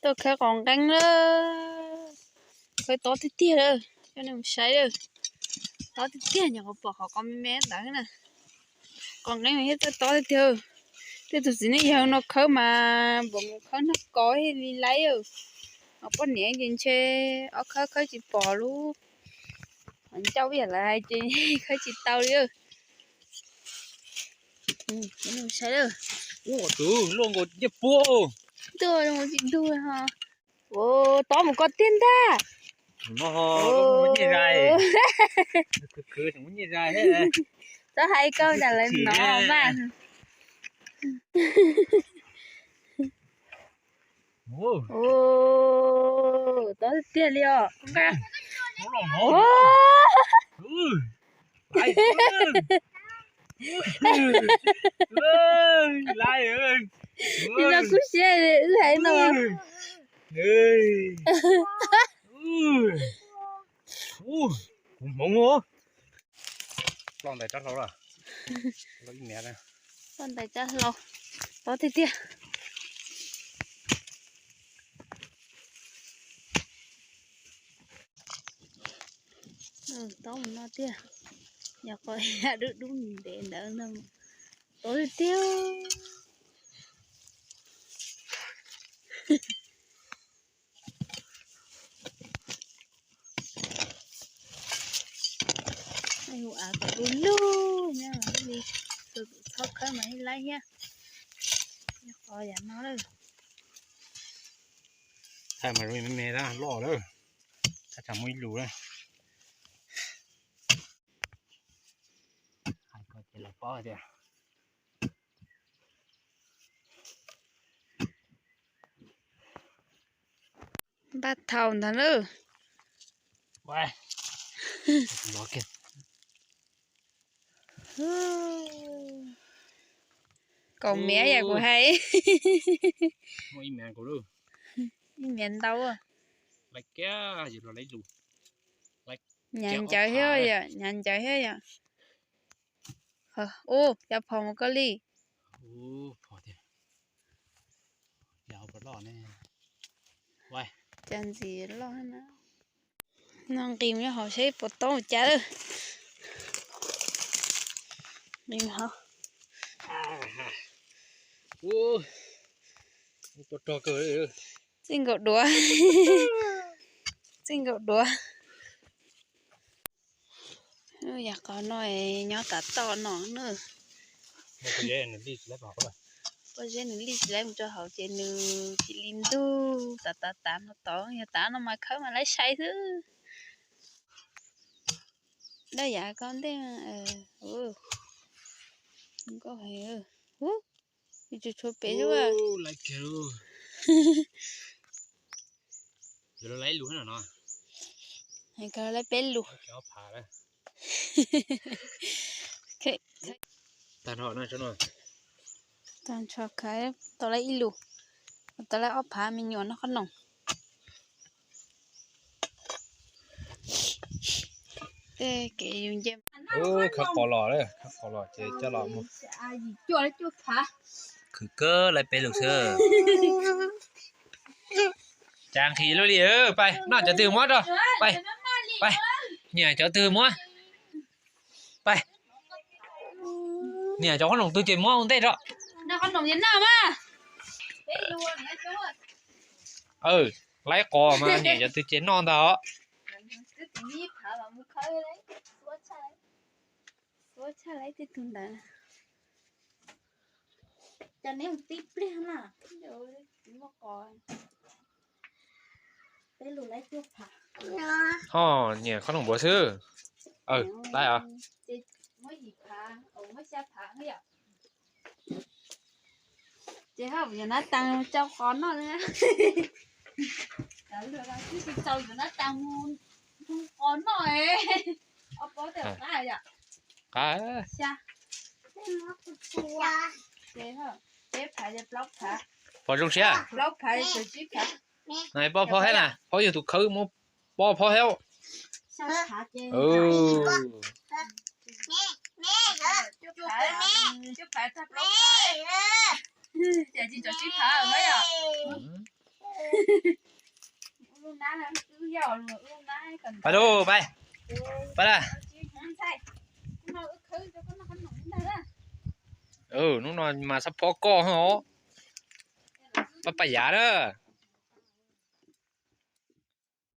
Tuaj khawb qos nqeeb lawm. Khawb tob tiag tiag lawm, coj nej mus saib lawm. Tob tiag tiag, nyuam qhuav pom qhov qos me me ntawd na. Qos nqeeb thiab tob tob tiag tiag. Tej tus txiv neej yawg no khawb mas npaum mus khawb nag kos li laib. Ho poj niam ces ntshe ob khawb khawb tsis pom lub, ho ncauj ib yam lawv hais ces khawb tsis tau li. Saib, ua tus luaj nkaus ncej puab. Tuaj zoo tsis ntug ho. Ua tob mus koj tiag ntag. Nyiaj zais, khwv khwv nyiaj zais. Txhob hais koj cas lawv hnov mas. Tob tiag li os. Li no kub siab wb hais no. Kuv hmoov, ploj ntais rab hlau lawm. Ploj ntais rab hlau, tob tiag tiag. Tob mus no tiag, yog qhov dub dub ntev ntawd no, tob tiag tiag. Hu av kom du lug nyob li, tus txhob khawb mas ib laib thiab. Qos yam no lawm. Thaij mas zoo me me loj lawm, thaj tsam muaj ib lus lawm. Hais ko ces lawv paub tias npaj thaum ntag na. Kaum miav yam kuv hais. Ib miav ntau. Hnyav ncawv thiab yom, hnyav ncawv thiab yom. Ub, cov phom mus koj li. Cov ntxiv loj na. No nqis mus nyob hauv saib puas tob ua cas lawm. Nqis hauv. Txij nkaus duav. Txij nkaus duav. Yam qos no nyob tav toj no na. Pob zeb nws li tsis laiv mus rau hauv ces nws tsis li ntug, tav tav tav no tod, yog tav no mas khawb mas laib sai xwb. Daj yav koj ntej, nkauj heev. Ub, tsis tshuav pem xwb. Hais kawg laib peb lus. Tag nrho khav tau laib ib lus, tau laib ob phav me nyuam noj qhob noom. Tej kev yus nce. Khawb qos los, khawb qos los ces coj los mus. Khwv kawg laib peb lus xwb. Cas nqhis luaj li, pais noj cov twg muab rau, pais, pais, nyiam cov twg muab, pais, nyiam cov qhob noom twg ces muab ua ntej rau. Laib qos mas nyiam cov twg ces noj ntag os. Ho nyiam qhob noom npuav xwb. Laib os. Ces yuav nab tas tsau qos noj. Twb tsis txaus yuav nab tas mus qos noj. Ob pob tej qab yom. Qab. Peb phav, plaub phav. Pom zoo siab. Plaub phav, tsib phav. Nais pob phob thiab na, phob yog tus khawb muab pob phob thiab. Cuaj phav, cuaj phav tag plaub phav. Ces tsis txog tsib phav yom. Pais lauj, pais. Pais lawm. Hnub no mas xab phob koj os. Pab paj yav na.